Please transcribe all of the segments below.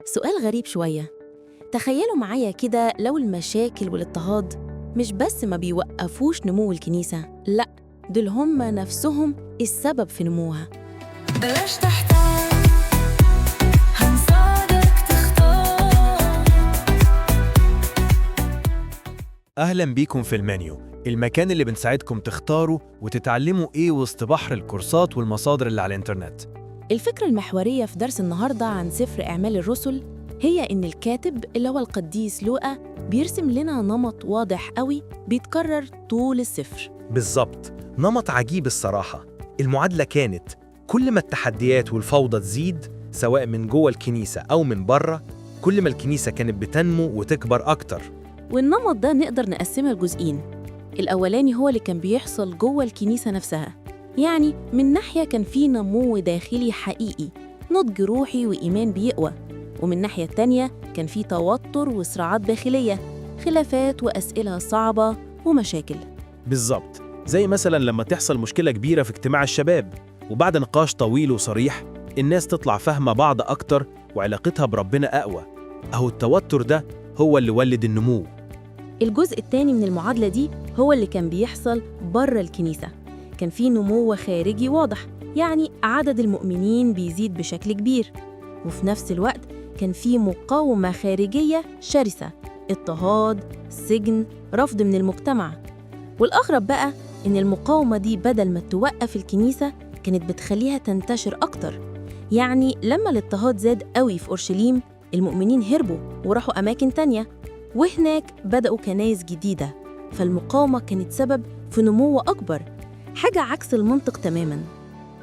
سؤال غريب شوية. تخيلوا معايا كده، لو المشاكل والاضطهاد مش بس ما بيوقفوش نمو الكنيسة، لأ دول هم نفسهم السبب في نموها. بلاش تحتار، هنساعدك تختار. أهلا بيكم في المنيو، المكان اللي بنساعدكم تختاروا وتتعلموا إيه وسط بحر الكورسات والمصادر اللي على الإنترنت. الفكرة المحورية في درس النهاردة عن سفر أعمال الرسل هي إن الكاتب اللي هو القديس لوقا بيرسم لنا نمط واضح قوي بيتكرر طول السفر. بالظبط، نمط عجيب الصراحة. المعادلة كانت كل ما التحديات والفوضى تزيد سواء من جوه الكنيسة أو من بره، كل ما الكنيسة كانت بتنمو وتكبر أكتر. والنمط ده نقدر نقسمه لجزئين. الأولاني هو اللي كان بيحصل جوه الكنيسة نفسها، يعني من ناحية كان في نمو داخلي حقيقي، نضج روحي وإيمان بيقوى، ومن ناحية التانية كان في توتر وصراعات داخلية، خلافات وأسئلة صعبة ومشاكل. بالظبط، زي مثلا لما تحصل مشكلة كبيرة في اجتماع الشباب، وبعد نقاش طويل وصريح الناس تطلع فاهمة بعض أكتر وعلاقتها بربنا أقوى. أهو التوتر ده هو اللي ولد النمو. الجزء التاني من المعادلة دي هو اللي كان بيحصل بره الكنيسة. كان في نمو خارجي واضح، يعني عدد المؤمنين بيزيد بشكل كبير، وفي نفس الوقت كان في مقاومة خارجية شرسة، اضطهاد، سجن، رفض من المجتمع. والأغرب بقى إن المقاومة دي بدل ما توقف الكنيسة كانت بتخليها تنتشر أكتر. يعني لما الاضطهاد زاد قوي في أورشليم، المؤمنين هربوا وراحوا أماكن تانية، وهناك بدأوا كنايس جديدة، فالمقاومة كانت سبب في نمو أكبر، حاجة عكس المنطق تماماً.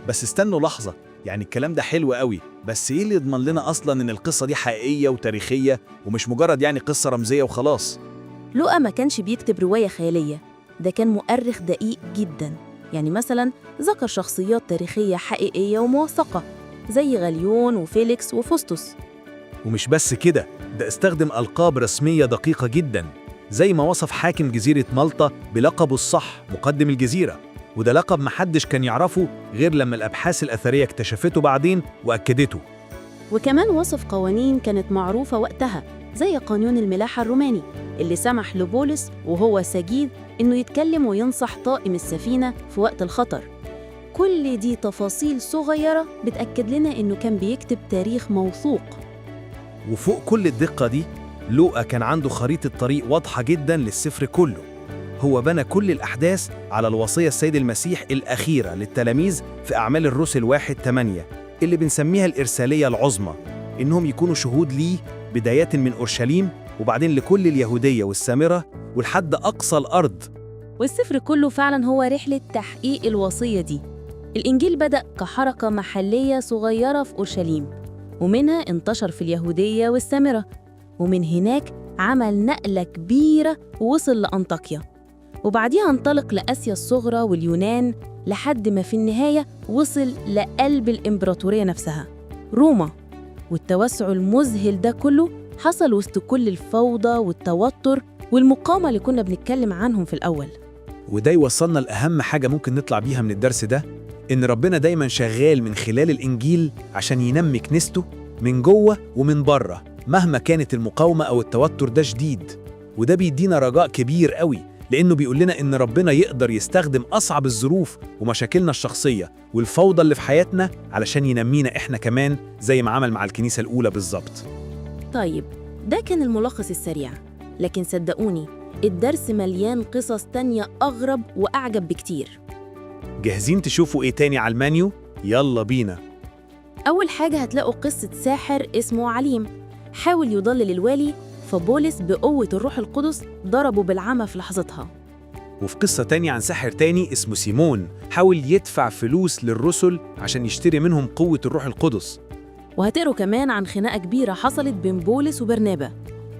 بس استنوا لحظة، يعني الكلام ده حلو قوي، بس ايه اللي يضمن لنا اصلا ان القصة دي حقيقية وتاريخية ومش مجرد يعني قصة رمزية وخلاص؟ لوقا ما كانش بيكتب رواية خيالية، ده كان مؤرخ دقيق جدا. يعني مثلا ذكر شخصيات تاريخية حقيقية وموثقة زي غاليون وفيليكس وفوستوس. ومش بس كده، ده استخدم ألقاب رسمية دقيقة جدا، زي ما وصف حاكم جزيرة مالطا بلقبه الصح مقدم الجزيرة، وده لقب محدش كان يعرفه غير لما الأبحاث الأثرية اكتشفته بعدين وأكدته. وكمان وصف قوانين كانت معروفة وقتها، زي قانون الملاحة الروماني اللي سمح لبولس وهو سجين إنه يتكلم وينصح طاقم السفينة في وقت الخطر. كل دي تفاصيل صغيرة بتأكد لنا إنه كان بيكتب تاريخ موثوق. وفوق كل الدقة دي، لوقا كان عنده خريطة طريق واضحة جدا للسفر كله. هو بنى كل الأحداث على الوصية السيد المسيح الأخيرة للتلاميذ في أعمال الرسل 1:8، اللي بنسميها الإرسالية العظمى، إنهم يكونوا شهود ليه بداية من أورشليم وبعدين لكل اليهودية والسامرة ولحد أقصى الأرض. والسفر كله فعلا هو رحلة تحقيق الوصية دي. الإنجيل بدأ كحركة محلية صغيرة في أورشليم، ومنها انتشر في اليهودية والسامرة، ومن هناك عمل نقلة كبيرة ووصل لأنطاكيا، وبعديها انطلق لآسيا الصغرى واليونان، لحد ما في النهاية وصل لقلب الإمبراطورية نفسها، روما. والتوسع المذهل ده كله حصل وسط كل الفوضى والتوتر والمقاومة اللي كنا بنتكلم عنهم في الأول. وده يوصلنا لأهم حاجة ممكن نطلع بيها من الدرس ده، إن ربنا دايما شغال من خلال الإنجيل عشان ينمي كنيسته من جوه ومن بره، مهما كانت المقاومة أو التوتر ده شديد. وده بيدينا رجاء كبير قوي، لأنه بيقول لنا إن ربنا يقدر يستخدم أصعب الظروف ومشاكلنا الشخصية والفوضى اللي في حياتنا علشان ينمينا إحنا كمان، زي ما عمل مع الكنيسة الأولى بالظبط. طيب، ده كان الملخص السريع، لكن صدقوني الدرس مليان قصص تانية أغرب وأعجب بكتير. جاهزين تشوفوا إيه تاني على المنيو؟ يلا بينا. أول حاجة هتلاقوا قصة ساحر اسمه عليم، حاول يضلل الوالي، فبولس بقوة الروح القدس ضربه بالعمى في لحظتها. وفي قصة تانية عن ساحر تاني اسمه سيمون، حاول يدفع فلوس للرسل عشان يشتري منهم قوة الروح القدس. وهتقروا كمان عن خناقة كبيرة حصلت بين بولس وبرنابا،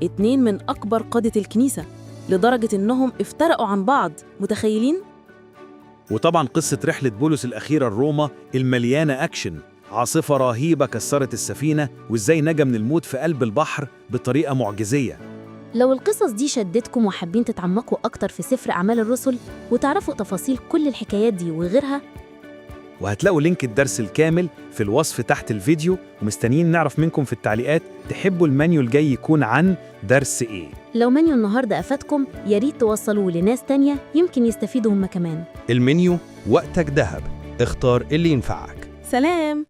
اتنين من أكبر قادة الكنيسة، لدرجة إنهم افترقوا عن بعض، متخيلين؟ وطبعا قصة رحلة بولس الأخيرة لروما المليانة أكشن، عاصفة رهيبة كسرت السفينة، وإزاي نجا من الموت في قلب البحر بطريقة معجزية. لو القصص دي شدتكم وحابين تتعمقوا أكتر في سفر أعمال الرسل وتعرفوا تفاصيل كل الحكايات دي وغيرها، وهتلاقوا link الدرس الكامل في الوصف تحت الفيديو، ومستنيين نعرف منكم في التعليقات تحبوا المنيو الجاي يكون عن درس إيه. لو منيو النهاردة أفادكم يا ريت توصلوه لناس تانية يمكن يستفيدوا هم كمان. المنيو وقتك ذهب، اختار اللي ينفعك. سلام.